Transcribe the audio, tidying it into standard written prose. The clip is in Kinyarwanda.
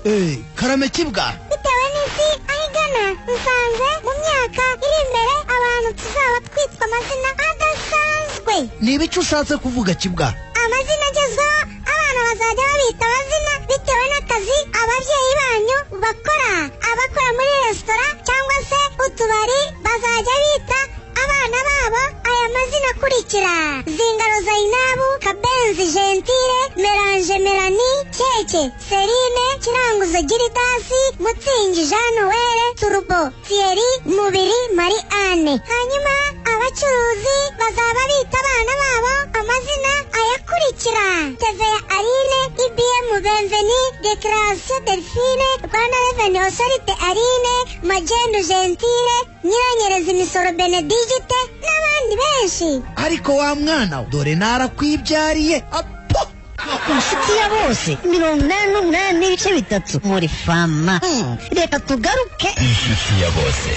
Karame Kibwa. Bitewe n'isi aho igana, nsanze mu myaka iri imbere abantu tuzaba twitwa amazina adasanzwe. Ni ibice ushatse kuvuga, Kibwa? Amazina agezweho, abana bazajya babita amazina bitewe n'akazi ababyeyi banyu bakora. Abakora muri resitora cyangwa se utubari bazajya bita abana babo aya mazina akurikira: Zingaro Zainabu, Kabenzi Gentile, Meranje Melanie, Keke Serine, Kiranguzo Giridasi, Mutsingi Jean Noel, Turbo Thierry, Mubiri Marie Anne. Hanyuma abacuruzi bazaba bita abana babo amazina ayakurikira: Teveya Aline, IBM Benveni, Declaration Delphine, Rwanda Revenue Authority Aline, Magendu Gentile, Nyiranyereza Imisoro Benedicte n'abandi benshi. Ariko wa mwana we, dore narakwibyariye apo. Inshuti ya bose, 88.3 muri Fama. Reka tugaruke. Inshuti ya bose.